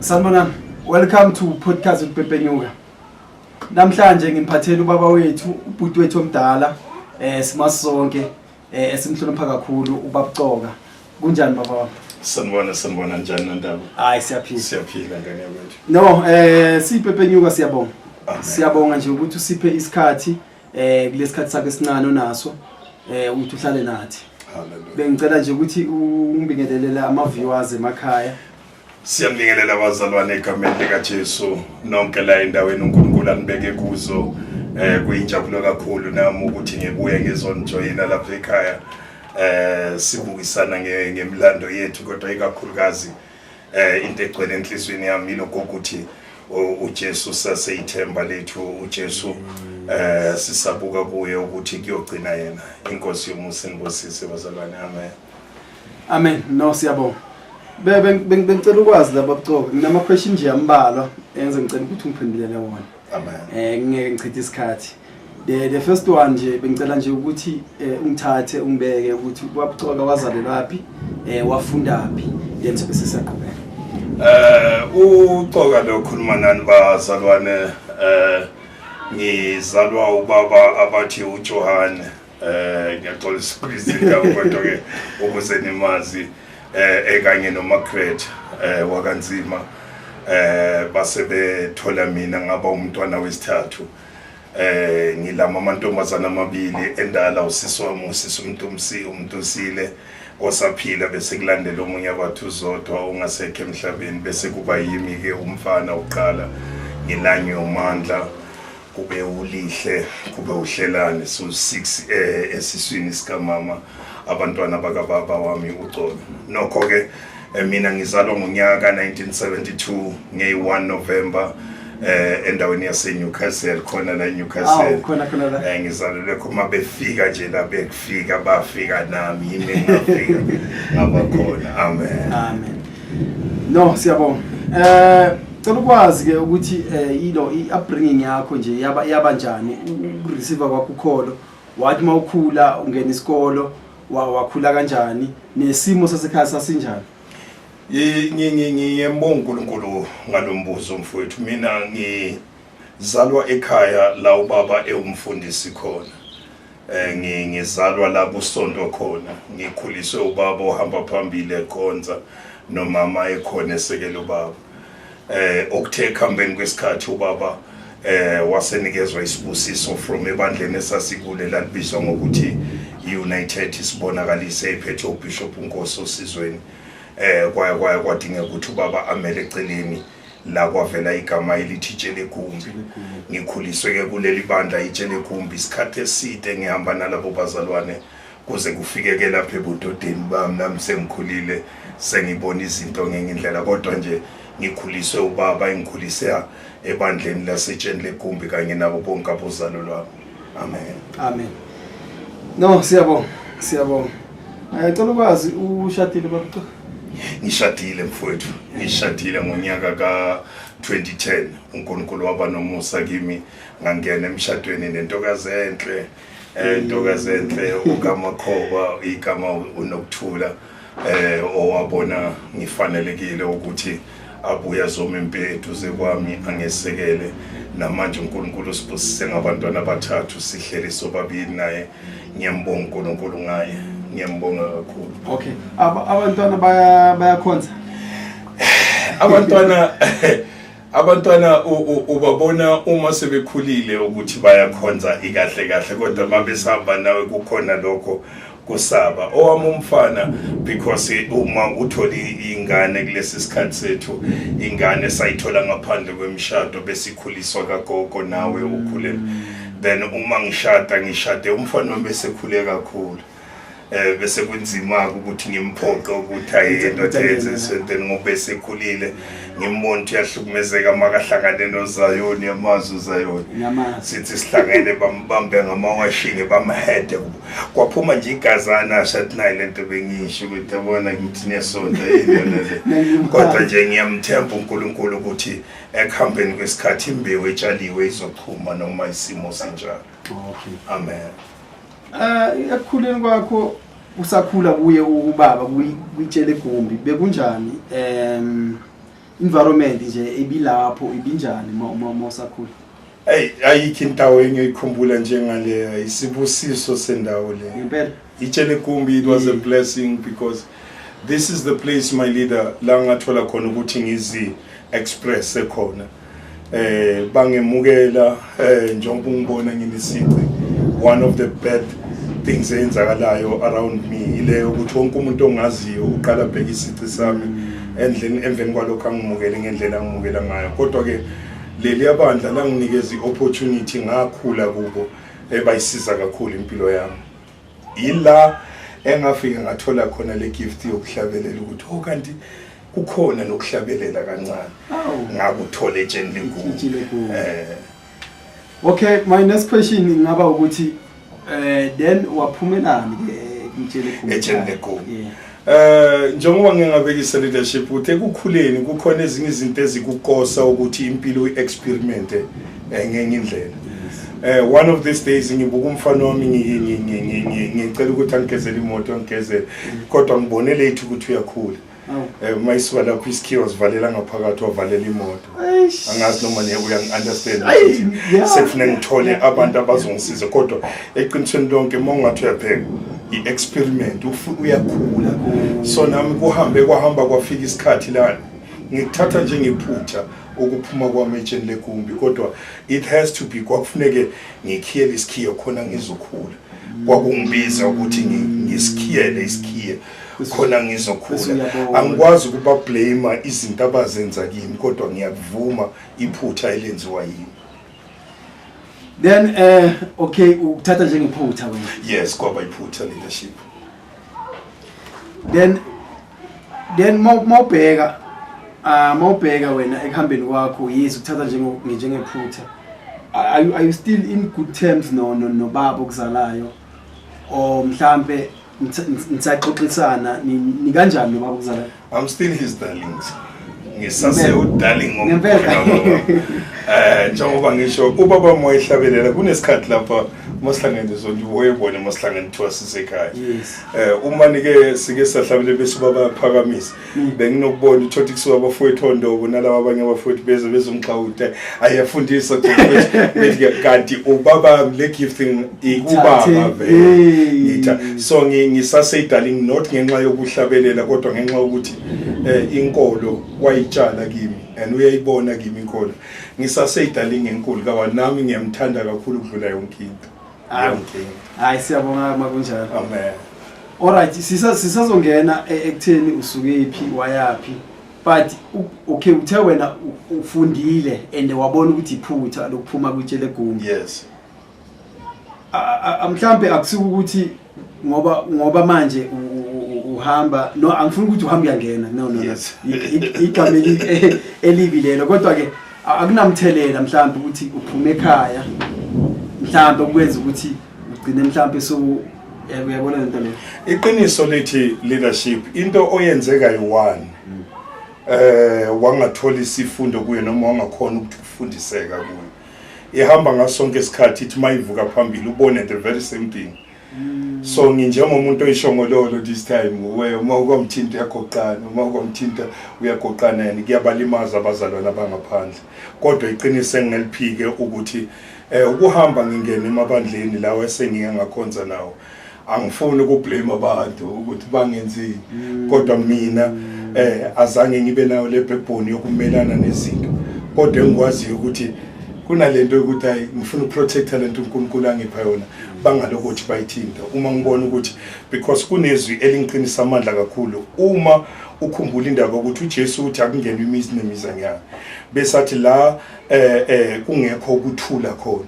Sanibonani. Welcome to podcast with Pepenyuka. Namhlanje ngimphathela ubaba wethu, ubhuti wethu omdala, simasonke, esimhlonipha kakhulu ubaba Coka. Kunjani, baba wami? Sanibona, sanibona. Njani, Nandaba? Hayi, siyaphila. Siyaphila, ngane yakwethu. No, siyiPepenyuka, siyabonga. Amen. Siyabonga nje ukuthi usiphe isikhathi kulesikhathi sakhe esincane onaso ukuthi uhlale nathi. Hallelujah. Bengicela nje ukuthi ungibingelele ama viewers emakhaya. Siyambingelela, abazalwane, egameni likaJesu nonke la endaweni uNkulunkulu anibeke kuzo. Kuyinjabulo kakhulu nami ukuthi ngibuye ngizonijoyina lapha ekhaya, sibukisana ngemilando yethu, kodwa ikakhulukazi into egcwele enhliziyweni yami ilokho ukuthi uJesu saseyithemba lethu. uJesu sisabuka kuye ukuthi kuyogcina yena. Inkosi yomusa inibusise, bazalwane. Amen. Amen. No, siyabonga. Bengicela ukwazi la, babucoka. Nginama question nje ambalwa enze ngicela ukuthi ungiphendulele wona. Amen. Ngeke ngichithe isikhathi. The first one nje, bengicela nje ukuthi ungithathe ungibeke ukuthi wabucoka wazalelwaphi, wafundaphi, then sobe sesiyaqhubeka. UCoka lo khuluma nani, bazalwane, ngizalwa ubaba abathi uJohane. Ngiyaxolisa ukubiza kodwa ke ukuze nimazi, ekanye noMargaret wakanzima, base bethola mina, ngaba umntwana wesithathu. Ngilama amantombazana amabili endala, usisi wami, usisi uMntumsi, uMntusile, osaphila, bese kulandela omunye abathi uZodwa, ongasekho emhlabeni, bese kuba yimi ke umfana uqala, ngilanywe uMandla, kube uLihle, kube uHlelane. So 6 esiswini sikamama, abantwana bakababa wami uCoka. Nokho ke mina ngizalwa ngonyaka 1972 ngeyi-1 November, endaweni yase Newcastle, khona la eNewcastle. Awu, khona khona la. Ngizalelwe khona. Befika nje la, bekufika, bafika nami, yimi ngafika ngaba khona. Amen. Amen. No, siyabonga. Cela ukwazi ke ukuthi ilo i-upbringing yakho nje yaba njani, ukureceive kwakho ukholo, wathi mawukhula ungena isikolo, wakhula kanjani, nesimo sasekhaya sasinjani? Ngiyembonga uNkulunkulu ngalombuzo, mfowethu. Mina ngizalwa ekhaya la ubaba ewumfundisi khona. Ngizalwa la kusonto khona. Ngikhuliswe ubaba ohamba phambili ekhonza, nomama ekhona esekela ubaba. Okuthe ekuhambeni kwesikhathi ubaba wasenikezwa isibusiso from ebandleni esasikule lalibizwa ngokuthi United Isibonakalise, ephethe uBishop uNkosi osizweni. Kwaya kwadingeka ukuthi ubaba amele eceleni la kwavela igama elithi Tshelegumbi. Ngikhuliswe ke kuleli bandla iTshelegumbi isikhathi eside, ngihamba nalabo bazalwane kuze kufike ke lapha ebudodeni bami, nami sengikhulile, sengibona izinto ngenye indlela, kodwa nje ngikhuliswe ubaba engikhulise ebandleni laseTsheni Legumbi kanye nabo bonke abozalo lwami. Amen. Amen. No, siyabonga, siyabonga. Cela ukwazi, ushadile, babuco? Ngishadile, mfowethu. Ngishadile ngonyaka ka-2010. UNkulunkulu waba nomusa kimi, ngangena emshadweni nentokazi enhle, intokazi enhle uKamakhoba, igama uNokuthula, owabona ngifanelekile ukuthi abuye azoma impi eduze kwami, angesekele. Namanje uNkulunkulu usibusise ngabantwana abathathu, sihleli sobabili naye. Ngiyambonga uNkulunkulu ngaye, ngiyambonga kakhulu. Okay. Abantwana bayakhonza? Abantwana ubabona uma sebekhulile ukuthi bayakhonza ikahle kahle, kodwa uma besahamba nawe kukhona lokho kusaba. Owami umfana, because uma uthola ingane kulesi sikhathi sethu, ingane sayithola ngaphandle kwemishado, besikhuliswa kagogo nawe ukhulele. Then uma ngishada, ngishade umfana wami besekhule kakhulu, bese kunzima ukuthi ngimphoqe ukuthi aye indoda yenze esontweni, ngoba esekhulile, ngimbona ukuthi uyahlukumezeka makahlangane noZayoni. Yamazi uZayoni? Ngiyamazi. Sithi sihlangene, bambambe ngamawashingi, bamhede, kwaphuma nje igazana. Ashathi nayi lento bengisho ukuthi yabona ngithi niyasonta yini yona le. Kodwa nje ngiyamthemba uNkulunkulu ukuthi ekuhambeni kwesikhathi imbewu etshaliwe izochuma noma isimo sinjalo. Amen. Ekukhuleni kwakho, usakhula kuye ubaba kuyitshela egumbi, bekunjani? Environment nje ebilapho ibinjani uma usakhula? Hey, ayikho indawo engiyikhumbula njengaleya, isibusiso sendawo le. Ngempela. Itshe Legumbi, it was a blessing because this is the place, my leader, la ngathola khona ukuthi ngizi express khona. Bangemukela njengoba ungibona nginesici. One of the bad things eyenzakalayo around me ile ukuthi wonke umuntu ongaziyo uqala bheka isici sami endlini, emveni kwalokho angimukele ngendlela angimukela ngayo. Kodwa ke leli bandla langinikeza i-opportunity, ngakhula kubo, ebayisiza kakhulu impilo yami. Ila engafika ngathola khona le gift yokuhlabelela, ukuthi oh, kanti kukhona nokuhlabelela kancane. Ngakuthola etsheni Itshe leGumbi. Legumbi. Okay, my next question ingaba ukuthi then waphumelani ke kuTshe Legumbi? Etsheni Legumbi. Yeah. Njengoba ngingabekisa, leadership, ukuthi ekukhuleni kukhona ezinye izinto ezikukosa ukuthi impilo uyi-experiment ngenye indlela. One of these days ngibuka umfana wami, ngicela ukuthi angigezele imoto, angigezele, kodwa ngibone late ukuthi uyakhula. Uma isuka lapho isikhiwa sivalela ngaphakathi, wavalela imoto. Eish. Angazi noma ne uyangi-understand Ayi, ukuthi sekufuneka ngithole abantu abazongisiza, kodwa eqinisweni lonke uma ungathi uyabheka i-experiment, uyakhula. So nami kuhambe kwahamba kwafika isikhathi la ngikuthatha njengephutha ukuphuma kwami etsheni legumbi, kodwa it has to be, kwakufuneke ngikhiyele isikhiye khona ngizokhula. Kwakungibiza ukuthi ngisikhiyele isikhiye khona Bese ngizokhula. uyabona. Angikwazi ukuba blame izinto abazenza kimi, kodwa ngiyakuvuma iphutha elenziwa yimi. Then okay, ukuthatha njengephutha wena? Yes, kwaba iphutha, leadership. Then mawubheka wena ekuhambeni kwakho, yes, ukuthatha njengephutha, are you still in good terms no nobaba okuzalayo, or mhlambe nisaxoxisana, ni kanjani nobaba okuzalayo? I'm still his darlings, ngisase udarling. Ngempela. Njengoba ngisho, ubaba moyehlabelela kunesikhathi lapha masihlangene zonke, wayebona masihlangene kuthiwa sisekhaya. Uma nike sike sahlabele bese ubaba phakamisa, benginokubona uthothi kusuka abafowethu ondobo nalaba abanye abafowethu beze bezomxawuta, ayafundisa bethi kanti ubaba le gifting ikubaba Ithathe, vele. hey. Ngitha so ngisase-darling, not ngenxa yokuhlabelela, kodwa ngenxa yokuthi inkolo wayitshala kimi and uyayibona kimi inkolo. Ngisase-darling enkulu kawa nami, ngiyamthanda kakhulu ukudlula yonke into. Yonke into. Hayi, siyabonga makunjalo. Amen. Alright, sisazongena ekutheni usukephi wayaphi, but okay, uthe wena ufundile and wabona ukuthi iphutha lokuphuma kwitshe legumbi. Yes. Mhlambe akusuka ukuthi ngoba manje uhamba, no, angifuni ukuthi uhamba uyangena, no, no, no. Igama elibi lelo, kodwa ke akunamthelela mhlambe ukuthi uphume ekhaya, mhlambe ukwenza ukuthi ugcine mhlambe so uyabona lento leyo? Iqiniso lithi, leadership, into oyenzeka yi-one wangathola isifundo kuyo noma wangakhona ukuthi ufundiseka kuyo, ihamba ngasonke isikhathi, ithi mayivuka phambili ubone the very same thing. So nginjengomuntu oyishongololo this time, we uma ukwamthinta uyagoqana, uma ukwamthinta uyagoqana, and kuyabalimaza abazalwane abangaphandle. Kodwa iqiniso engingeliphike ukuthi ukuhamba ngingene emabandleni lawo esengike ngakhonza nawo, angifuni ukublame abantu ukuthi bangenzini, kodwa mina azange ngibe nayo le backbone yokumelana nezinto. Kodwa engikwaziyo ukuthi kunalento yokuthi hayi, ngifuna ukuprotecta lento uNkulunkulu angipha yona, bangalokuthi bayithinta uma ngibona ukuthi, because kunezwi elingiqinisa amandla kakhulu uma ukhumbula indaba ukuthi uJesu uthi akungenwe imizi nemizanyana, bese athi la kungekho ukuthula khona,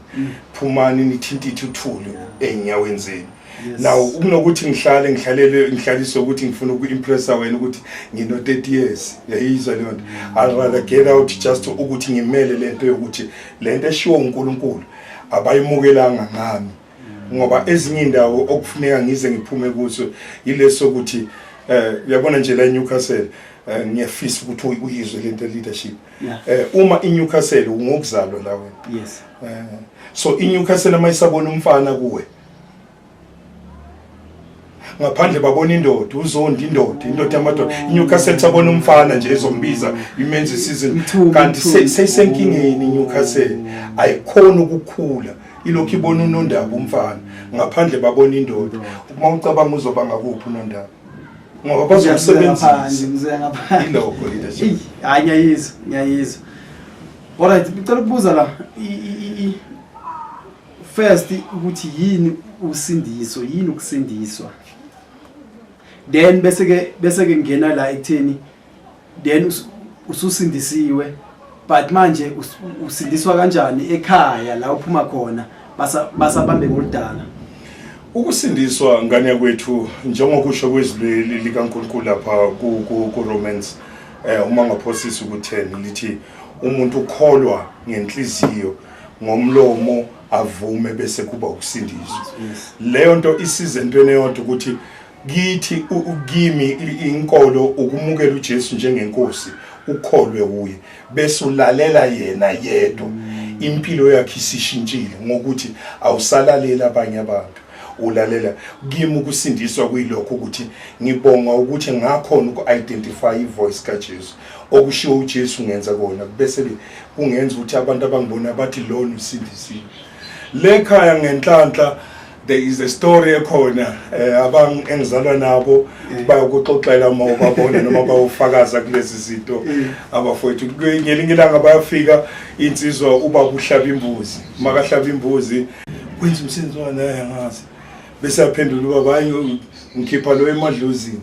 phumani nithintithe uthuli ey'nyaweni zenu. Now kunokuthi ngihlale ngihlalele ngihlaliswe ukuthi ngifuna uku-impressa wena ukuthi ngino 30 years, yayizwa leyo nto, I'd rather get out just ukuthi ngimele lento yokuthi lento eshiwo uNkulunkulu abayimukelanga ngami, ngoba ezinye indawo okufuneka ngize ngiphume kuzo yileso ukuthi uyabona nje la eNewcastle, ngiyafisa ukuthi uyizwe lento, leadership. Uma iNewcastle ngokuzalwa la wena, so iNewcastle mayisabona umfana kuwe, Ngaphandle babona indoda, uzondi indoda, indoda yamadoda. INewcastle sabona umfana nje ezombiza imenze season, Mthumi, kanti Mthumi. seyisenkingeni iNewcastle, ayikhona ukukhula, ilokhu ibona unondaba umfana. Ngaphandle babona indoda. Uma ucabanga uzoba ngakuphi unondaba, ngoba bazomsebenzisa. Ngizoya ngaphandle. Ilokho leadership. Eyi, hayi, ngiyayizwa, ngiyayizwa. Alright, ngicela ukubuza la first ukuthi yini usindiso, yini ukusindiswa, then bese ke ngena la ekutheni then ususindisiwe, but manje usindiswa kanjani ekhaya la uphuma khona basabambe ngoludala? Ukusindiswa, ngane yakwethu, njengokusho kwezwi likaNkulunkulu lapha ku Romans, uma ngaphosisa ku-10, lithi umuntu ukholwa ngenhliziyo, ngomlomo avume, bese kuba ukusindiswa. Leyo nto isiza entweni eyodwa, ukuthi kithi kimi inkolo ukumukela uJesu njengenkosi, ukholwe kuye, bese ulalela yena yedwa. Impilo yakhe isishintshile ngokuthi awusalalela abanye abantu, ulalela kimi. Ukusindiswa kuyilokho, ukuthi ngibonga ukuthi ngakhona uku-identify ivoice kaJesu. Okushiwo uJesu ngenza kona, bese kungenza ukuthi abantu abangibona bathi lona usindisiwe. Lekhaya ngenhlanhla there is a story ekhona, abang engizalwa nabo bayokuxoxela uma ubabona noma bayofakaza kulezi zinto. Abafowethu, ngelinye ilanga bayafika insizwa, ubaba uhlaba imbuzi. Makahlaba imbuzi kwenza umsebenzi wanaye, angazi, bese aphendula ubaba, "Hayi, ngikhipha lo emadlozini."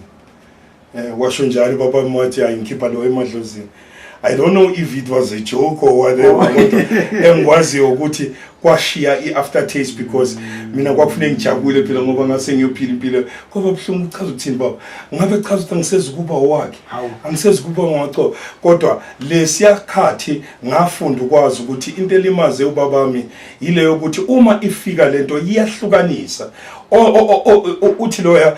Washo njalo baba wathi, "Hayi, ngikhipha lo emadlozini." I don't know if it was a joke or whatever, kodwa engikwaziyo ukuthi kwashiya i-aftertaste, because mina kwakufuneka ngijabule phela ngoba ngase ngiyophila impilo. Kwaba buhlungu. Uchaza ukuthini baba? Ngabe chaza ukuthi angisezi kuba owakhe, angisezi kuba ngoco. Kodwa lesiyakhathi ngafunda ukwazi ukuthi into elimaze ubabami yile yokuthi uma ifika lento iyahlukanisa. Uthi loya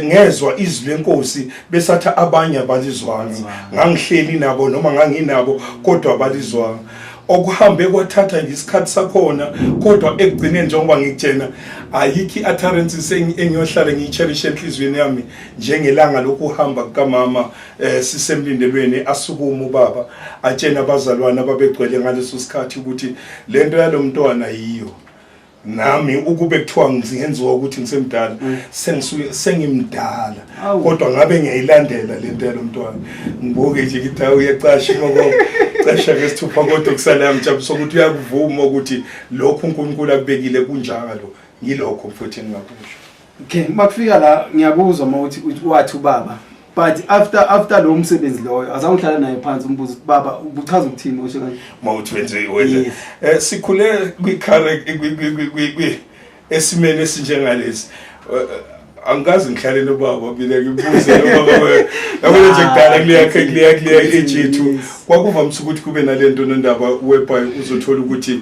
ngezwa izwi lenkosi, besathi abanye abalizwanga. Ngangihleli nabo noma nganginabo, kodwa abalizwanga. Okuhambe kwathatha nje isikhathi sakhona, kodwa ekugcineni, njengoba ngikutshena, ayikho i-utterance engiyohlala ngiyicherishe enhliziyweni yami njengelanga lokuhamba kukamama. Sisemlindelweni, asukuma ubaba, atshena abazalwane ababegcwele ngaleso sikhathi ukuthi lento yalomntwana yiyo nami. Ukube kuthiwa ngizenziwa ukuthi ngisemdala, sengisuke sengimdala, kodwa ngabe ngiyayilandela lento yalomntwana. Ngibuke nje ngithi, hawu, uyacasha ngoba casha ngesithupha, kodwa kusala yangijabulisa ukuthi uyakuvuma ukuthi lokhu uNkulunkulu akubekile kunjalo. Ngilokho mfowethu engingakusho. Okay, makufika la ngiyakuzwa mawuthi uthi wathi ubaba, but after lo msebenzi loyo azange uhlala naye phansi umbuzo ukuthi, "Baba, ubuchaza ukuthini usho kanje?" Mawuthi wenze Yes. Sikhule kwi kwi esimeni esinjengalesi. Angikaze ngihlale nobaba mina ngibuze nobaba, yabona nje kudala kuleya age yethu kwakuvamise ukuthi kube nalento nondaba whereby uzothola ukuthi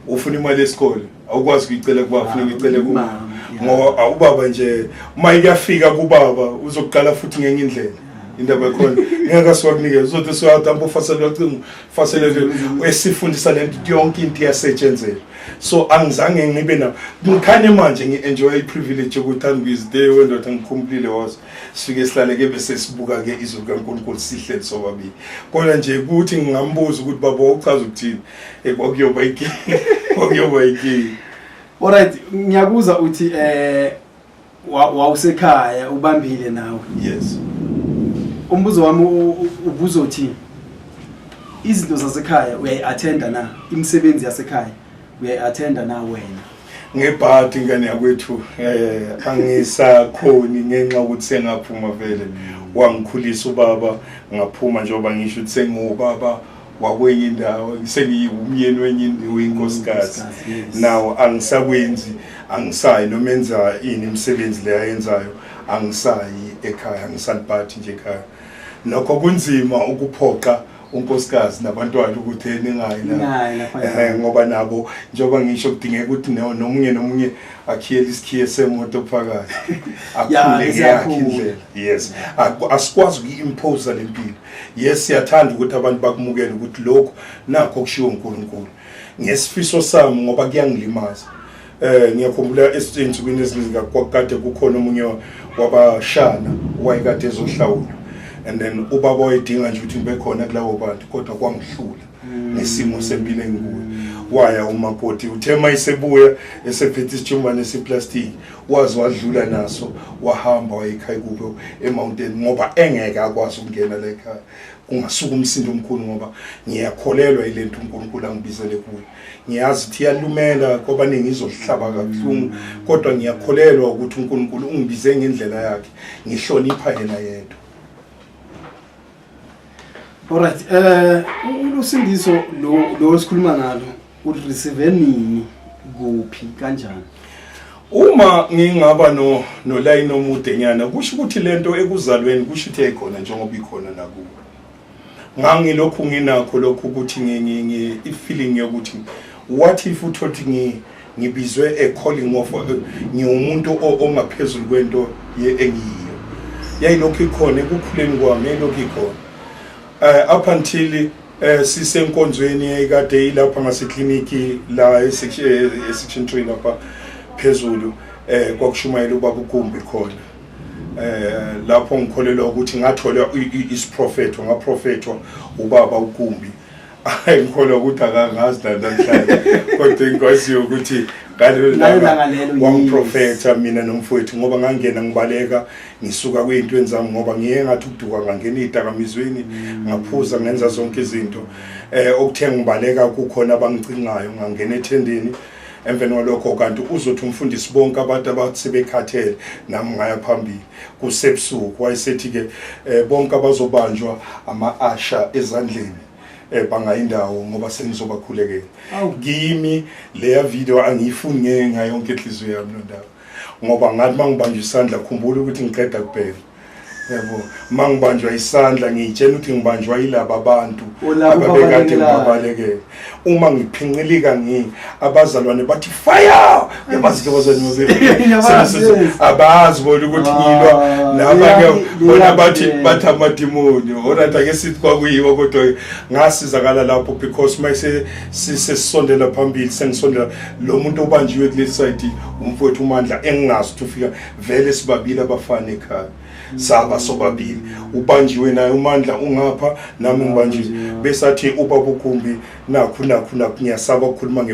ufuna imali yesikole, awukwazi ukuyicela kubaba, ufuna ukuyicela kumama, Mama, yeah. ngoba awubaba nje uma ikuyafika kubaba uzokuqala futhi ngenye indlela. Indaba yakhona ngeke asiwakunikeza, uzothi siwadampa ufasele wacingo fasele esifundisa lento, yonke into iyasetshenzelwa. So angizange ngibe na ngikhanye manje ngi-enjoy i-privilege yokuthi angibizide wendoda ngikhumbulile wazo, sifike sihlale ke bese sibuka ke izwi likaNkulunkulu sihleli sobabili. Kodwa nje ukuthi ngingambuza ukuthi, "Baba, wawuchaza ukuthini?" Kwakuyoba inkinga, kwakuyoba inkinga. Alright, ngiyakuzwa uthi wawusekhaya ubambile nawe. Yes. Umbuzo wami ubuzothi izinto zasekhaya uyayi-attenda na? Imisebenzi yasekhaya uyayi-attenda na wena? Ngebhadi, ingane yakwethu, angisakhoni ngenxa ukuthi sengaphuma vele. Wangikhulisa ubaba, ngaphuma, njengoba ngisho ukuthi sengiwubaba wakwenye indawo, sengiwumyeni wenye wenkosikazi. Now angisakwenzi, angisayi noma enza ini imisebenzi le ayenzayo, angisayi ekhaya, angisaliphathi nje ekhaya. Nokho kunzima ukuphoqa unkosikazi nabantwana ukuthi ningayi la. Ningayi lapha. Ngoba nabo, njengoba ngisho, kudingeka ukuthi nomunye nomunye akhiyele isikhiye semoto phakathi, akhule ngeyakhe Siyakhula. indlela. Yes. Asikwazi ukuyi-impose le mpilo. Yes, siyathanda ukuthi abantu bakumukele ukuthi lokhu nakho kushiwo uNkulunkulu. Ngesifiso sami, ngoba kuyangilimaza. Ngiyakhumbula ezinsukwini eziningi kwakade kukhona omunye wabashana wayekade ezohlawula, and then ubaba wayedinga nje ukuthi ngibe khona kulawo bantu, kodwa kwangihlula nesimo sempilo engikuyo. Waya umakoti, uthe mayisebuya esephethe isijumbane seplastic, waze wadlula naso, wahamba wayekhaya kubo e-mountain, ngoba engeke akwazi ukungena la ekhaya kungasuka umsindo omkhulu, ngoba ngiyakholelwa ilento uNkulunkulu angibizele kuyo. Ngiyazi ukuthi iyalumela kwabaningi, izohlaba kabuhlungu, kodwa ngiyakholelwa ukuthi uNkulunkulu ungibize ngendlela yakhe, ngihlonipha yena yedwa. Alright, ulusindiso lo sikhuluma ngalo ureceive nini, kuphi, kanjani? Uma ngingaba no line omude nyana, kusho ukuthi lento ekuzalweni, kusho ukuthi yayikhona njengoba ikhona nakuwe. Ngangilokhu nginakho lokhu ukuthi ngi i-feeling yokuthi what if uthothi ngibizwe a calling of ngiwumuntu ongaphezulu kwento engiyiyo. Yayilokhu ikhona ekukhuleni kwami, yayilokhu ikhona up until sisenkonzweni eyayikade ilapha ngasekliniki la e-section 3 lapha phezulu, kwakushumayela ubaba uGumbi khona. Lapho ngikholelwa ukuthi ngathola isiprofetho, ngaprofethwa ubaba uGumbi. Hayi, ngikholwa ukuthi akangazi namhlanje, kodwa engikwaziyo ukuthi ngalelo Ngalelo langa langa lelo, yes. wangiprofetha mina nomfowethu, ngoba ngangena ngibaleka ngisuka kwey'ntweni zami, ngoba ngiye ngathi ukuduka, ngangena ey'dakamizweni, ngaphuza, ngenza zonke izinto. Okuthe ngibaleka kukhona abangicingayo, ngangena ethendeni. Emveni kwalokho kanti uzothi umfundisi bonke abantu abathi sebekhathele, nami ngaya phambili kusebusuku. Wayesethi-ke bonke abazobanjwa ama-asha ezandleni bangayindawo, ngoba sengizobakhulekela. Kimi leya video angiyifuni ngeke ngayo yonke inhliziyo yami lo ndaba, ngoba ngathi mangibanjwa isandla, khumbula ukuthi ngiqeda kuphela, yabo, mangibanjwa isandla ngiyitshela ukuthi ngibanjwa yilaba bantu Olabo ababekade babalekelayo. ngibabalekela. Uma ngiphinqilika abazalwane bathi fire, uyabazi ke abazalwane. Ngiyabazi, yes. Abazi bona ukuthi ngilwa laba ke bona bathi bathi amadimoni. Alright, ake sithi kwakuyiwa, kodwa ngasizakala lapho, because mayise sisondela phambili, sengisondela lo muntu obanjiwe kuleli side, umfowethu uMandla, engingazi ukuthi ufika vele sibabili abafana ekhaya, saba sobabili, ubanjiwe naye uMandla, ungapha nami ngibanjiwe. Besathi ubaba uGumbi nakhu nakhu nakhu. Ngiyasaba ukukhuluma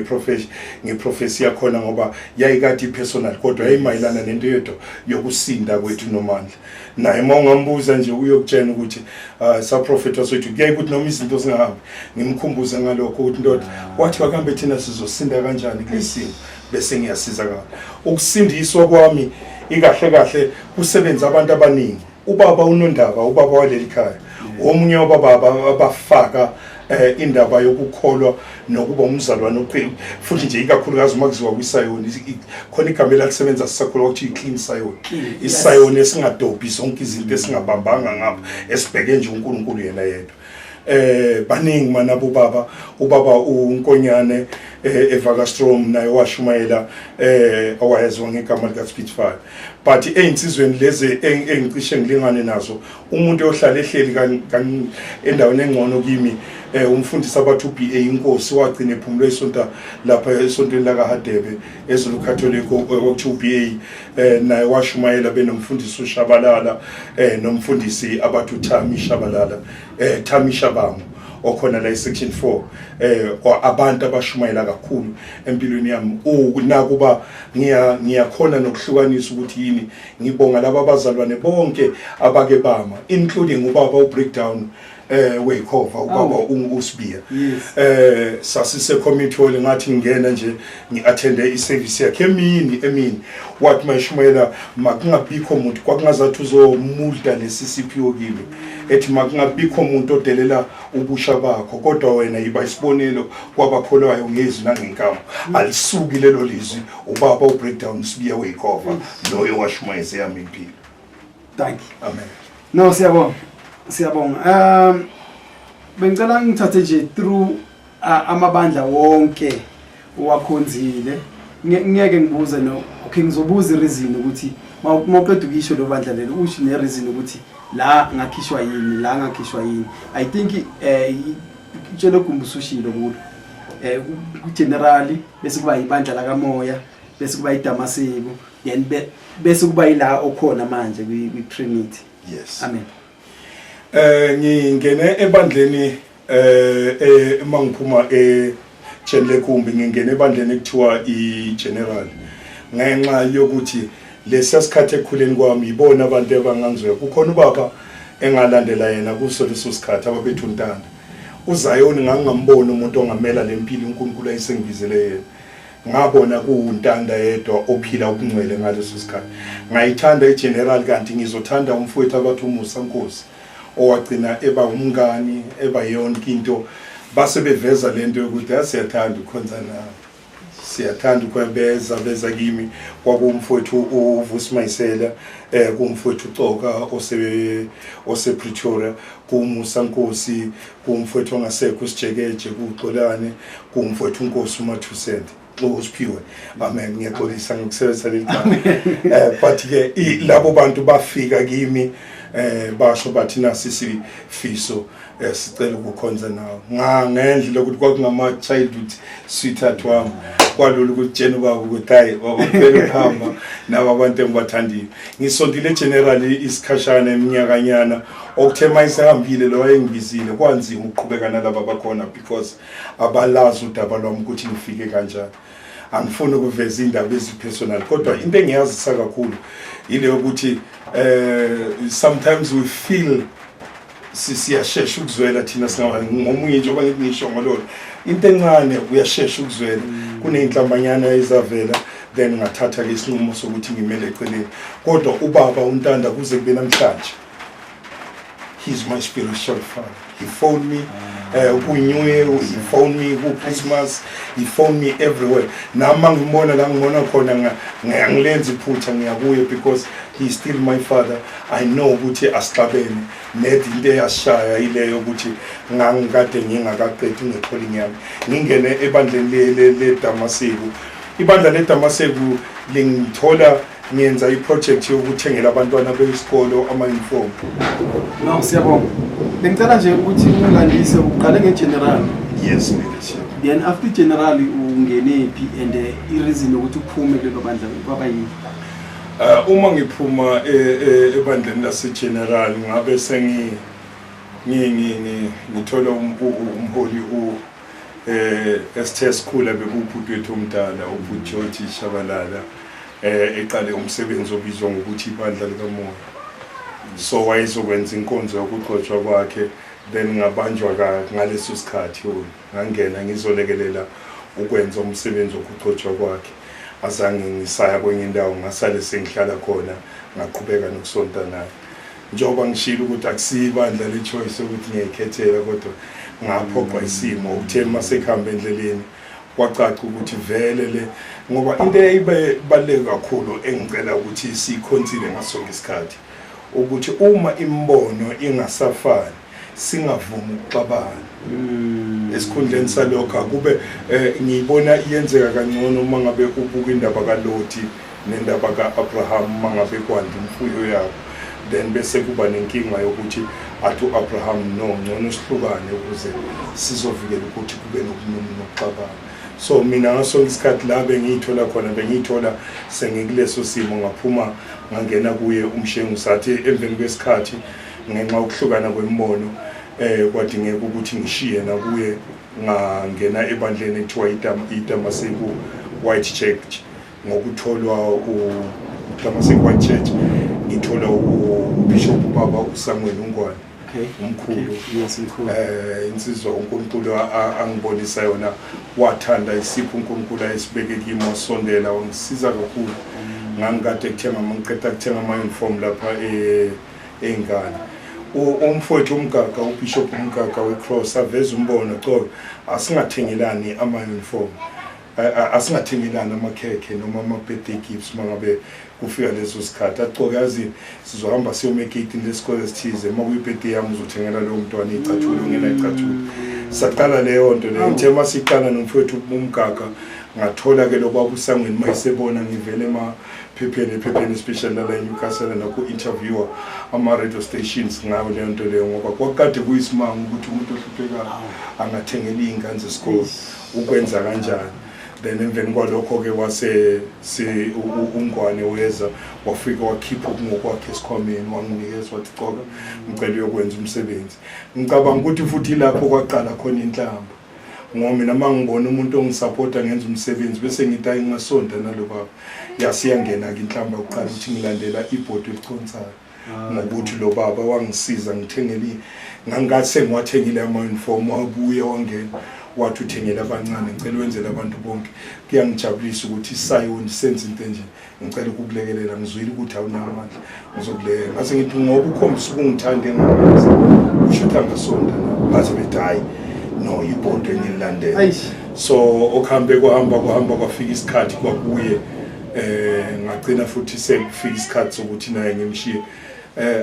ngeprofesi yakhona, ngoba yayikade ipersonal, kodwa yayimayelana nento yedwa yokusinda kwethu noMandla. Naye uma ungambuza nje uyokutshela ukuthi saprofetha sethu kuyaye ukuthi noma izinto zingahambi ngimkhumbuze ngalokho, ukuthi ndoda, kwathi wakambe thina sizosinda kanjani kulesimo, bese ngiyasizakala. Ukusindiswa kwami ikahle kahle kusebenza abantu abaningi. Ubaba uNondaba, ubaba waleli khaya, omunye wababa abafaka indaba yokukholwa nokuba umzalwane oqile, futhi nje ikakhulukazi uma kuziwa kwisayoni, khona igama elalisebenza sisakhulwa ukuthi i-clean sayoni, isayoni esingadobhi zonke izinto, esingabambanga ngapha, esibheke nje uNkulunkulu yena yedwa. Baningi manabo baba, ubaba uNkonyane eVakastrom naye washumayela, owayeziwa ngegama lika Spitfire. But einsizweni lezi engicishe ngilingane nazo, umuntu ohlala ehleli endaweni engcono kimi, umfundisi abathi uBA inkosi, wagcina ephumule isonta lapha esontweni la kaHadebe eZulu Catholic, okuthiwa uBA, naye washumayela benomfundisi uShabalala, nomfundisi abathi uThami Shabalala, Thami Shabangu okhona la e-section 4, abantu abashumayela kakhulu empilweni yami. Nakuba ngiyakhona nokuhlukanisa ukuthi yini, ngibonga laba abazalwane bonke abake bama, including ubaba uBreakdown weyikhova, ubaba uSibiya. Sasise community hall, ngathi ngingena nje ngi-attende i-service yakhe emini, wathi mayishumayela makungabikho muntu, kwakungazathi uzomulda lesi siphiwo kimi, ethi makungabikho umuntu odelela ubusha bakho, kodwa wena yiba isibonelo kwabakholwayo ngezwi nangenkambo. Alisuki lelo lizwi. Ubaba uBreakdown Sibiya weyikhova loyo washumayeza yami impilo. Thank you. Amen. No, siyabonga, siyabonga. Bengicela ngithathe nje through amabandla wonke owakhonzile. Ngeke ngibuze, no, okay, ngizobuza ireason ukuthi mawuqeda ukisho lo bandla lelo, usho ne reason ukuthi la ngakhishwa yini, la ngakhishwa yini. I think itshelo gumbi usushilo kulo ku generally, bese kuba ibandla lakamoya. Bese kuba iDamaseko, then bese kuba ila okhona manje kwi Trinity. Yes. Amen. Ngingene ebandleni uma ngiphuma eChenlekumbi, ngingene ebandleni ekuthiwa iGeneral ngenxa yokuthi lesiya sikhathi ekukhuleni kwami yibona abantu abangangizwe. Kukhona ubaba engalandela yena kuso leso sikhathi ababethu uNtanda uZayoni. Ngangingamboni umuntu ongamela lempilo uNkulunkulu ayesengibizele yena. Ngabona kuwuNtanda yedwa ophila ubungcwele ngaleso sikhathi. Ngayithanda iGeneral, kanti ngizothanda umfowethu abathi uMusa Nkosi, owagcina eba umngani, eba yonke into. Base beveza lento yokuthi asiyathanda ukukhonza nawe, siyathanda ukwebeza beza kimi. Kwakuwumfowethu uVusi Mayisela, kumfowethu uCoka ose Pretoria, kuMusa Nkosi, kumfowethu ongasekho uSijekeje, kuXolane, kumfowethu uNkosi uMathusente uSiphiwe. Amen. Ngiyaxolisa ngokusebenzisa leli gama, but ke labo bantu bafika kimi, basho bathi nasi sifiso, sicela ukukhonza nawe. Nga ngendlela ukuthi kwakungama childhood sweetheart wami, kwalula ukutshena ubaba ukuthi hayi baba, ngicela ukuhamba nabo abantu engibathandile. Ngisontile generally isikhashana, eminyakanyana, okuthe mayisehambile lo wayengibizile, kwanzima ukuqhubeka nalaba bakhona because abalazi udaba lwami ukuthi ngifike kanjani. Angifuni ukuveza indaba ezipersonal, kodwa into engiyazisa kakhulu ile yokuthi sometimes we feel siyashesha ukuzwela thina singaba ngomunye, njengoba ngithi ngisho ngololo into encane uyashesha ukuzwela. Kuney'nhlambanyana ezavela, then ngathatha ke isinqumo sokuthi ngimele eceleni. Kodwa ubaba uNtanda kuze kube namhlanje, he's my spiritual father. He phoned me ku-New Year, he phoned me ku-Christmas, he phoned me everywhere. Nami ngibona la ngibona khona angilenzi iphutha, ngiyakuye because he's still my father. I know ukuthi asixabene ned into eyasishaya ileyo ukuthi ngangikade ngingakaqedi ngecalling yami. Ngingene ebandleni leDamaseko. Ibandla leDamaseko lingithola ngiyenza iproject yokuthengela abantwana besikolo ama-uniform. No, siyabonga. Bengicela nje ukuthi ungilandise, uqale nge-general. Yes, leadership. Then after general ungenephi, and i-reason yokuthi uphume kulelo bandla kwaba yini? Uma ngiphuma ebandleni lase-general, ngabe sengi ngi ngi ngi ngithola umholi u esithe sikhula bekubhuti wethu omdala, ubhuti George Shabalala, eqale umsebenzi obizwa ngokuthi ibandla likamoya. So wayezokwenza inkonzo yokugcotshwa kwakhe, then ngabanjwa ngaleso sikhathi, ngangena ngizolekelela ukwenza umsebenzi wokugcotshwa kwakhe. Azange ngisaya kwenye indawo, ngasale sengihlala khona, ngaqhubeka nokusonta naye. Njengoba ngishilo ukuthi akusiyo ibandla le-choice ukuthi ngiyayikhethela, kodwa ngaphoqwa isimo. Ukuthe uma sekuhamba endleleni kwacaca ukuthi vele le, ngoba into eyayibaluleke kakhulu engicela ukuthi siyikhonsile ngaso sonke isikhathi ukuthi uma imibono ingasafani singavumi ukuxabana. Esikhundleni salokho akube ngiyibona iyenzeka kangcono uma ngabe ubuka indaba kaLoti nendaba ka-Abraham. Uma ngabe kwanda imfuyo yabo, then bese kuba nenkinga yokuthi athi u-Abraham, no, ngcono sihlukane ukuze sizovikela ukuthi kube nokuxabana. So mina ngaso sonke isikhathi la bengiyithola khona, bengiyithola sengikuleso simo. Ngaphuma ngangena kuye uMshengu. Sathi emveni kwesikhathi, ngenxa yokuhlukana kwemibono, kwadingeka ukuthi ngishiye nakuye, ngangena ebandleni ekuthiwa iDamaseko White Church. Ngokutholwa uDamaseko White Church, ngithola uBishop ubaba uSamuel Ungwane. Umkhulu. Okay. Yes, mkhulu. Insizwa uNkulunkulu angibonisa yona, wathanda isipho uNkulunkulu ayesibeke kimi, wasondela wangisiza kakhulu. Ngangikade kuthenga, ngiqeda kuthenga ama-uniform lapha ey'ngane. Umfowethu uMgaga, uBishop uMgaga we-Cross, aveza umbono co asingathengelani ama-uniform, asingathengelani amakhekhe noma ama-birthday gifts. Uma ngabe kufika leso sikhathi acoke, yazi sizohamba siyoma egeyitini lesikole esithize, uma kuyi-birthday yami uzothengela lowo mntwana iy'cathulo ongenay'cathulo. Saqala leyo nto leyo. Ngithe uma siqala nomfowethu uMgaga, ngathola-ke lo baba uSangweni mayisebona ngivele emaphepheni, ephepheni especially lala eNewcastle, naku-interviewer ama-radio stations ngayo leyo nto leyo, ngoba kwakukade kuyisimanga ukuthi umuntu ohluphekayo angathengela iy'ngane zesikole, ukwenza kanjani. Then emveni kwalokho ke wase si uNgwane weza wafika wakhipha okungokwakhe esikhwameni wanginikeza wathi Coka ngicela uyokwenza umsebenzi. Ngicabanga ukuthi futhi lapho kwaqala khona inhlamba. Ngoba mina uma ngibona umuntu ongisapota ngenza umsebenzi bese ngithi ayi ngingasonta nalo baba. Yasiyangena-ke inhlamba yokuqala ukuthi ngilandela ibhodi eliconsayo. Ngokuthi lo baba wangisiza ngithengele ngangase ngiwathengile ama-uniform wabuye wangena wathi uthengele abancane ngicela wenzele abantu bonke kuyangijabulisa ukuthi isayoni senze into enje ngicela ukukulekelela ngizwile ukuthi awunawo amandla ngizokulekelela ngase ngithi ngoba ukhombisa ukungithanda engakenzi kusho ukuthi angasonta nabo baze bethi hhayi no ibhodo engililandela so okuhambe kuhamba kuhamba kwafika isikhathi kwakuye ngagcina futhi sekufika isikhathi sokuthi naye ngimshiye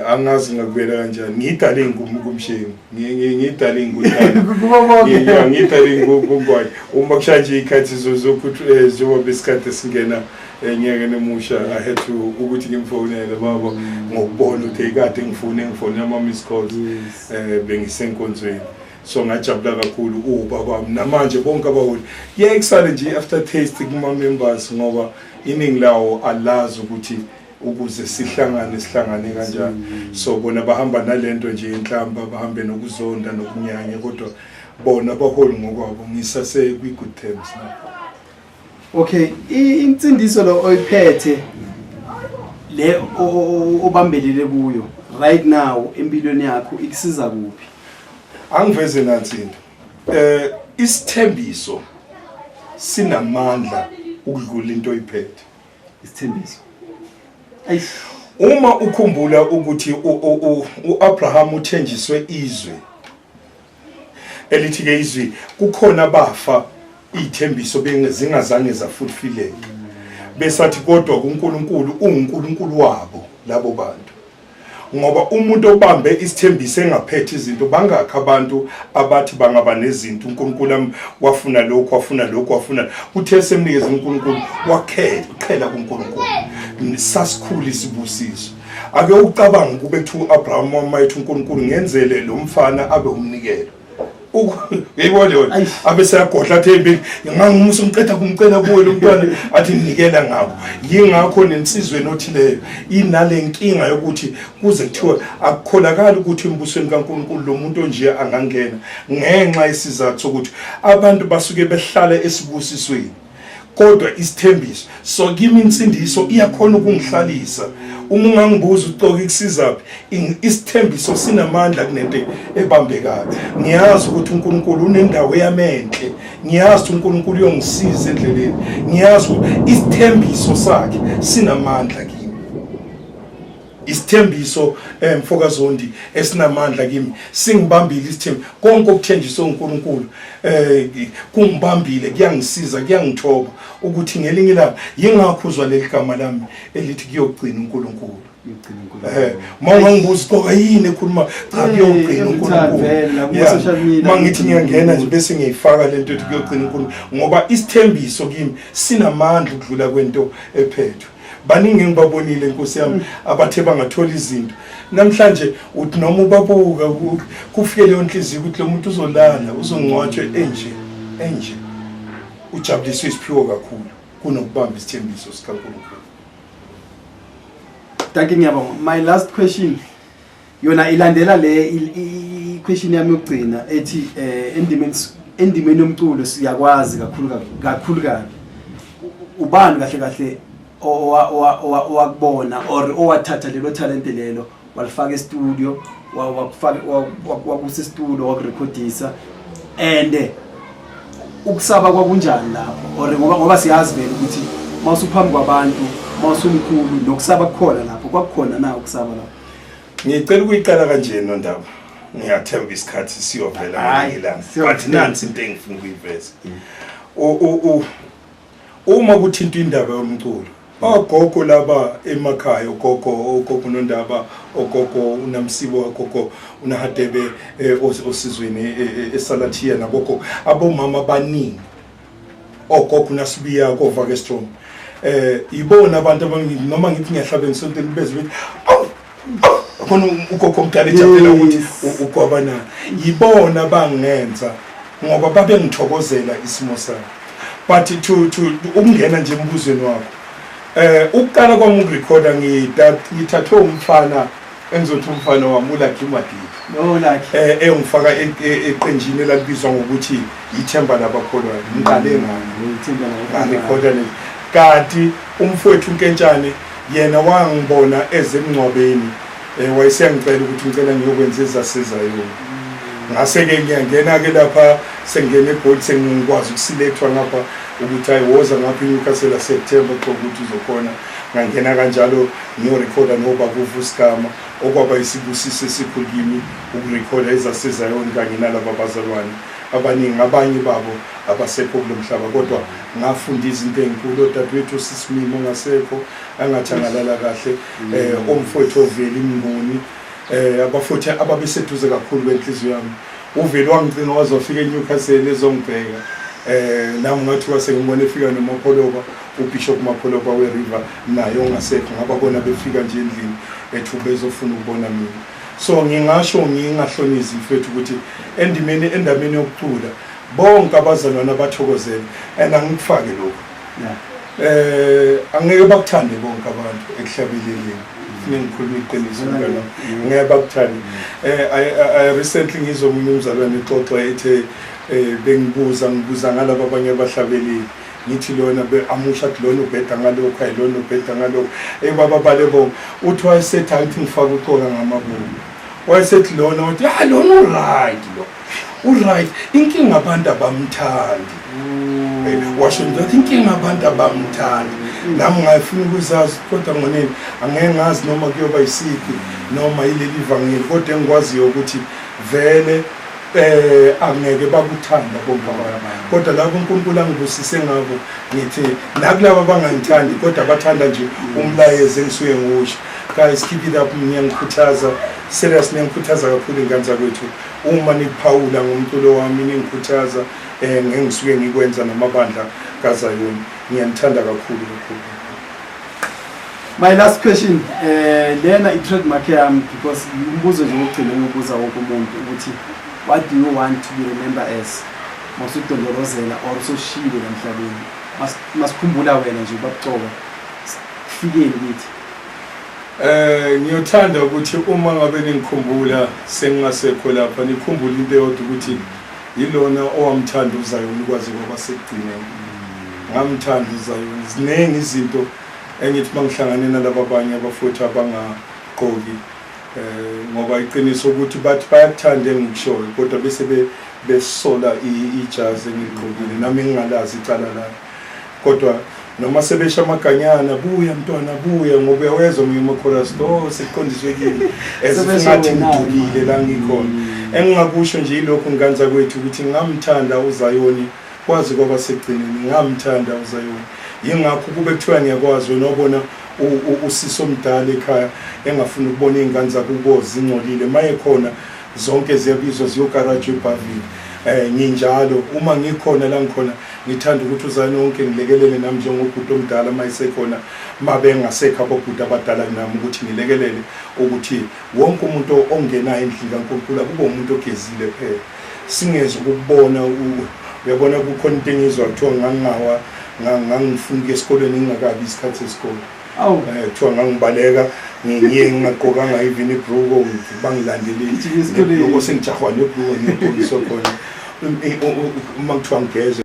angazi ngakubela kanjani ngiyidale kumshengu ngiyidale ngudala ngiyidale ngungwane uma kushaya nje ikhathi zokuthi njengoba besikade singena enyakeni emusha I had to ukuthi ngimfonele baba ngokubona ukuthi kade ngifune ngifonela ama miss calls bengisenkonzweni so ngajabula kakhulu ubaba wami namanje bonke abaholi kuyaye kusale nje i-after taste kuma-members ngoba iningi lawo alazi ukuthi ukuze sihlangane sihlangane kanjani so bona bahamba nalento nje inhlamba bahambe nokuzonda nokunyanya kodwa bona abaholi ngokwabo ngisase kwi-good terms nabo. Okay, insindiso lo oyiphethe le obambelele kuyo right now empilweni yakho ikusiza kuphi? Angiveze nansi into. Isithembiso sinamandla ukudlula into oyiphethe. Isithembiso. Eish. Uma ukhumbula ukuthi uAbraham uthenjiswe izwe elithi ke izwi kukhona bafa iy'thembiso zingazange zafulfileka besathi kodwa kuNkulunkulu uNkulunkulu wabo labo bantu ngoba umuntu obambe isithembiso engaphethe izinto bangakho abantu abathi bangaba nezinto uNkulunkulu wafuna lokhu wafuna lokhu wafuna uthe semnikeza uNkulunkulu wakhela uqhela kuNkulunkulu sasikhulu isibusiso ake ucabange kube kuthiwa uAbraham wamayethu uNkulunkulu ngenzele lo mfana abe umnikelo uyayibona yona abe seyagodla athi empini ngangumusa ngiqeda kumcela kuwe lo mntwana athi nginikela ngakho yingakho nensizwe enothileyo inale nkinga yokuthi kuze kuthiwe akukholakali ukuthi embusweni kaNkulunkulu lo muntu onje angangena ngenxa yesizathu sokuthi abantu basuke behlala esibusisweni kodwa isithembiso so kimi insindiso iyakhona ukungihlalisa uma ungangibuza ucoka ikusizaphi isithembiso sinamandla kunento ebambekayo ngiyazi ukuthi uNkulunkulu unendawo yamenhle ngiyazi ukuthi uNkulunkulu uyongisiza endleleni ngiyazi ukuthi isithembiso sakhe sinamandla kimi Isithembiso mfoka Zondi esinamandla kimi singibambile isithembiso konke okuthenjiswe uNkulunkulu kungibambile kuyangisiza kuyangithoba ukuthi ngelinye ilanga yingakho uzwa leli gama lami elithi kuyogcina uNkulunkulu uma ungangibuza qoka yini ekhuluma cha kuyogcina uNkulunkulu uma ngithi ngiyangena nje bese ngiyifaka lento ethi kuyogcina uNkulunkulu ngoba isithembiso kimi sinamandla ukudlula kwento ephethwe baningi engibabonile nkosi yami abathe bangathola izinto namhlanje uthi noma ubabuka kufike leyo nhliziyo ukuthi lo muntu uzolala uzongcwatshwa enje enje ujabuliswe isiphiwo kakhulu kunokubamba isithembiso sikaNkulunkulu. Thank you ngiyabonga. My last question yona ilandela le i-question yami yokugcina ethi endimeni endimeni yomculo siyakwazi kakhulu kakhulu kabi ubani kahle kahle owakubona or owathatha lelo talente lelo walifaka e-studio wakufaka wakusa e-studio wakurekhodisa and ukusaba kwakunjani lapho or ngoba siyazi vele ukuthi mawusuphambi kwabantu mawusumkhulu nokusaba kukhona lapho kwakukhona na ukusaba lapho? Ngicela ukuyiqala kanje nondaba ngiyathemba isikhathi siyovela ngelinye ilanga but nansi into engifuna ukuyiveza uma kuthinta indaba yomculo ogogo laba emakhaya ogogo ogogo nondaba ogogo unamsibo ogogo unahadebe osizweni esalathiya nabogogo abomama abaningi ogogo unasibiya koVakestrom ibona abantu abaningi noma ngithi ngiyahlaba engisontweni beze bethi awu khona ugogo omdala ejabulela ukuthi ugwabana yibona bangenza ngoba babengithokozela isimo sami. But to ukungena nje embuzweni wakho, ukuqala kwami ukurekhoda, ngithathwe umfana engizothi umfana wami, uLucky Madidi. Oh, Lucky. Engifaka eqenjini elalibizwa ngokuthi Ithemba Labakholwayo. Ngiqale ngalo. Ithemba Labakholwayo. Ngarekhoda le, kanti umfowethu uNkentshane yena wangibona ezemngcwabeni, wayeseyangicela ukuthi ngicela ngiyokwenza ezaseZayoni. Ngase-ke ngiyangena-ke lapha, sengingena eGoli, sengikwazi ukusilethwa ngapha ukuthi hayi, woza ngapha eNewcastle, September xa ukuthi uzokhona. Ngangena kanjalo ngiyorekhoda nobaba uVusigama, okwaba isibusiso esikhulu kimi ukurekhoda ezaseZayoni kanye nalaba bazalwane abaningi, abanye babo abasekho kulo mhlaba, kodwa ngafunda izinto ey'nkulu. Odadewethu osisimimo ongasekho, angathi angalala kahle, omfowethu oveli Mnguni, abafowethu ababeseduze kakhulu kwenhliziyo yami. Uveli wangicinga waze wafika eNewcastle ezongibheka. Nami ngathi kwase ngibona efika noMapholoba, uBishop Mapholoba we-River, naye ongasekho, ngababona befika nje endlini ethu bezofuna ukubona mina. So ngingasho ngingahlonizi, mfethu, ukuthi endimeni, endabeni yokucula, bonke abazalwane abathokozele, and angikufake lokho. Angeke bakuthande bonke abantu ekuhlabeleleni. Fune ngikhuluma iqiniso, mngani wami. Ngeke bakuthande. I recently ngizwe omunye umzalwane exoxa ethe bengibuza, ngibuza ngalaba abanye abahlabeleli, ngithi lona amusha, athi lona ubheda ngalokhu, hayi, lona ubheda ngalokhu. Eyi, baba bale bonke. Uthi wayesethi angithi ngifake uxoka ngamabomu, wayesethi lona, wathi hayi, lona u-right, lo u-right, inkinga abantu abamthandi. Washo nje wathi inkinga abantu abamthandi. Nami ngayifuna ukuzazi, kodwa ngoneni angeke ngazi noma kuyoba isiphi noma yileli vangeli, kodwa engikwaziyo ukuthi vele angeke bakuthanda bonke abantu, kodwa lapho uNkulunkulu angibusise ngabo, ngithi nakulabo abangangithandi kodwa bathanda nje umlayezo engisuke ngiwusho, guys, keep it up. Niyangikhuthaza, serious, niyangikhuthaza kakhulu, ingane zakwethu, uma nikuphawula ngomculo wami, ningikhuthaza ngengisuke ngikwenza namabandla kaZayoni. Ngiyanithanda kakhulu kakhulu. My last question, lena i-trademark yami, because umbuzo nje wokugcina engibuza wonke umuntu ukuthi what do you want to be remember as mawusudondolozela or usoshile la emhlabeni? Masikhumbula wena nje ubabucoka, kufikeni kithi? Ngiyothanda ukuthi uma ngabe ningikhumbula sengingasekho lapha, nikhumbule into eyodwa, ukuthi yilona owamthanda uZayoni kwaze kwaba sekugcineni. Ngamthanda uZayoni. Ziningi izinto engithi mangihlangane nalaba abanye abafowethu abangagqoki, ngoba iqiniso ukuthi bathi bayakuthanda engikushoyo, kodwa bese besola ijazi engiligqokile, nami ngingalazi icala lami, kodwa noma sebesha amaganyana, buya mntwana, buya, ngoba uyawezwa omunye ama-chorus, oh, sekuqondiswe kimi, as if Sebesho ngathi wena-ke ngidukile la ngikhona. Engingakusho nje yilokhu, ngane zakwethu, ukuthi ngamthanda uZayoni kwaze kwaba sekugcineni. Ngamthanda uZayoni, yingakho kube kuthiwa ngiyakwazi wena wabona usisi omdala ekhaya engafuni ukubona iy'ngane zakubo zingcolile, maye khona zonke ziyabizwa ziyokarajwa ebhavini. Nginjalo uma ngikhona la ngikhona, ngithanda ukuthi uzani wonke ngilekelele nami njengobhuti omdala uma esekhona, mabengasekho abobhuti abadala kunami, ukuthi ngilekelele ukuthi wonke umuntu ongenayo endlini kaNkulunkulu akube umuntu ogezile phela, singeze ukubona. Uyabona, kukhona into engizwa kuthiwa ngangingawa, ngangifuna ukuya esikolweni ngingakabi isikhathi sesikole. Awu. Kuthiwa ngangibaleka, ngiye ngingagqokanga even ibhruko, bangilandelile. Gijima esikoleni. Nebhruko, sengijahwa nebhruko, ngiyogqokiswa khona. Uma kuthiwa ngigeze,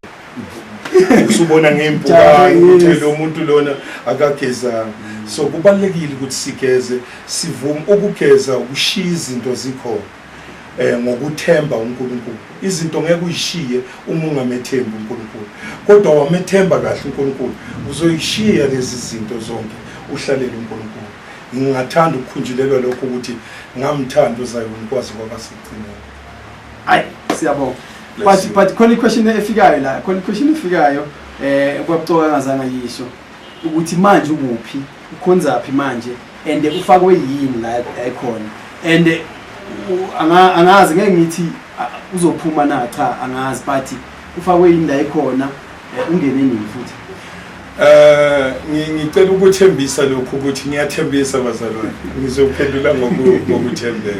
usubona ngey'mpukane ukuthi lo muntu lona akagezanga. So kubalulekile ukuthi sigeze, sivume ukugeza, ukushiya izinto zikhona ngokuthemba uNkulunkulu. Izinto ngeke uyishiye uma ungamethembi uNkulunkulu, kodwa wamethemba kahle uNkulunkulu, uzoyishiya lezi zinto zonke, uhlalele uNkulunkulu. Ngingathanda ukukhunjulelwa lokho, ukuthi ngamthanda uZayoni kwaze kwaba sekugcineni. Hayi, siyabonga. Bless But you. but khona i-question efikayo la, khona i-question efikayo kwabucoka ngazange yisho ukuthi manje ukuphi, ukhonzaphi manje, and ufakwe yini la ekhona, and angazi, ngeke ngithi uzophuma na, cha, angazi, but ufakwe yini la ekhona, ungene nini futhi? Ngicela ukuthembisa lokhu, ukuthi ngiyathembisa bazalwane, ngizophendula ngokuthembeka.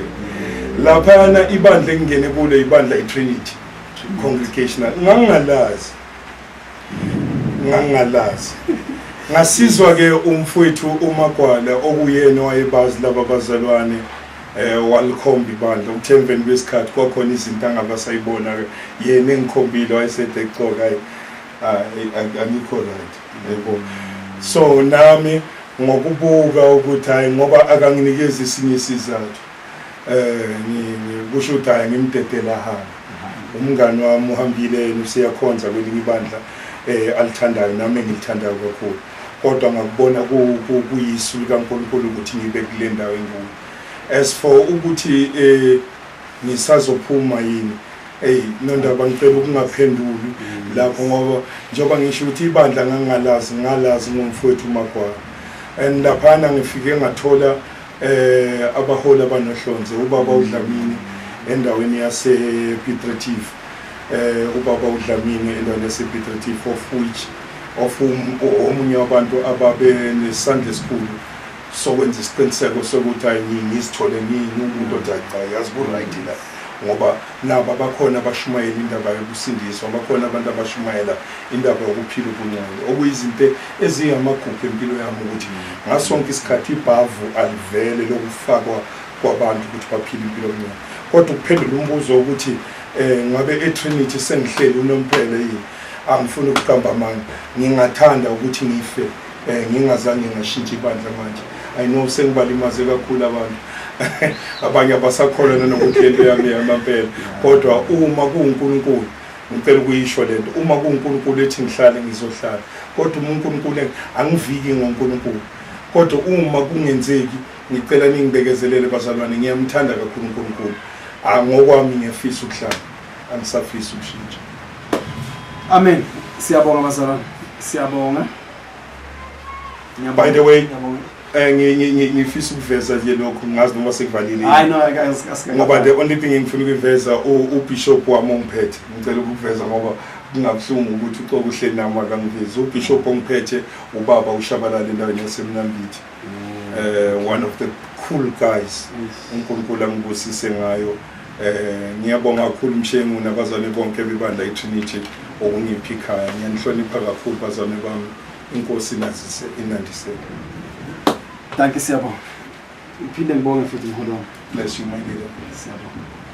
Laphana ibandla engingene kulo ibandla iTrinity Congregational, ngangingalazi. Ngangingalazi. Ngasizwa ke umfowethu uMagwala, okuyena owayebazi laba bazalwane, walikhomba ibandla. Uthe emveni kwesikhathi kwakhona izinto angabasayibona ke yena engikhombile, wayesethi exoka, hayi, angikho right, yebo. So nami ngokubuka ukuthi hayi, ngoba akanginikezi esinye isizathu, kusho ukuthi hayi, ngimdedela hamba. Umngani wami uhambile yena, useyakhonza kwelinye ibandla alithandayo, nami engilithandayo kakhulu, kodwa ngakubona kuyisu likaNkulunkulu ukuthi ngibe kule ndawo enkulu. As for ukuthi ngisazophuma yini, hey, nondaba, ngicela ukungaphenduli lapho, ngoba njengoba ngisho ukuthi ibandla ngangingalazi, ngalazi ngomfowethu uMagwala, and laphana ngifike ngathola abaholi abanohlonze, ubaba uDlamini endaweni yase Piet Retief, ubaba uDlamini endaweni yase Piet Retief, of which of whom omunye wabantu ababe nesandla esikhulu sokwenza isiqiniseko sokuthi hayi, ngizithole ngingumuntu othi hayi cha, yazi ku-right la, ngoba nabo abakhona abashumayela indaba yokusindiswa, bakhona abantu abashumayela indaba yokuphila ubungcwele, okuyizinto eziyamagugu empilo yami, ukuthi ngasonke isikhathi ibhavu alivele lokufakwa kwabantu ukuthi baphile impilo obungcwele. Kodwa ukuphendula umbuzo wokuthi ngabe eTrinity sengihleli unomphele yini, angifuni ukuqamba amanga. Ngingathanda ukuthi ngife ngingazange ngashintsha ibandla. Manje I know sengibalimaze kakhulu abantu, abanye abasakholwa nanokuthi lento yami yamampela, kodwa uma kuwuNkulunkulu, ngicela ukuyisho lento, uma kuwuNkulunkulu ethi ngihlale, ngizohlala. Kodwa uma uNkulunkulu, angiviki ngoNkulunkulu, kodwa uma kungenzeki, ngicela ningibekezelele bazalwane. Ngiyamthanda kakhulu uNkulunkulu. Ngokwami ngiyafisa ukuhlala, angisafisi ukushintsha. Amen. Siyabonga bazalwane, siyabonga. By the way, ngifisa ukuveza nje lokhu, ngazi noma sekuvalile. Hayi no. Ngoba the only thing engifuna ukuyiveza, ubishop wami ongiphethe, ngicela ukuveza ngoba kungabuhlungu ukuthi uXoka uhleli nami akangivezi. Ubishop ongiphethe, ubaba uShabalala endaweni yaseMnambithi, one of the cool guys uNkulunkulu angibusise ngayo. Ngiyabonga kakhulu Mshengu nabazalwane bonke bebandla iTrinity okungipha ikhaya. Ngiyanihlonipha kakhulu bazalwane bami. Inkosi inazise, inandise. Thank you, siyabonga. Ngiphinde ngibonge futhi mholi wami. Bless you, my leader. Siyabonga.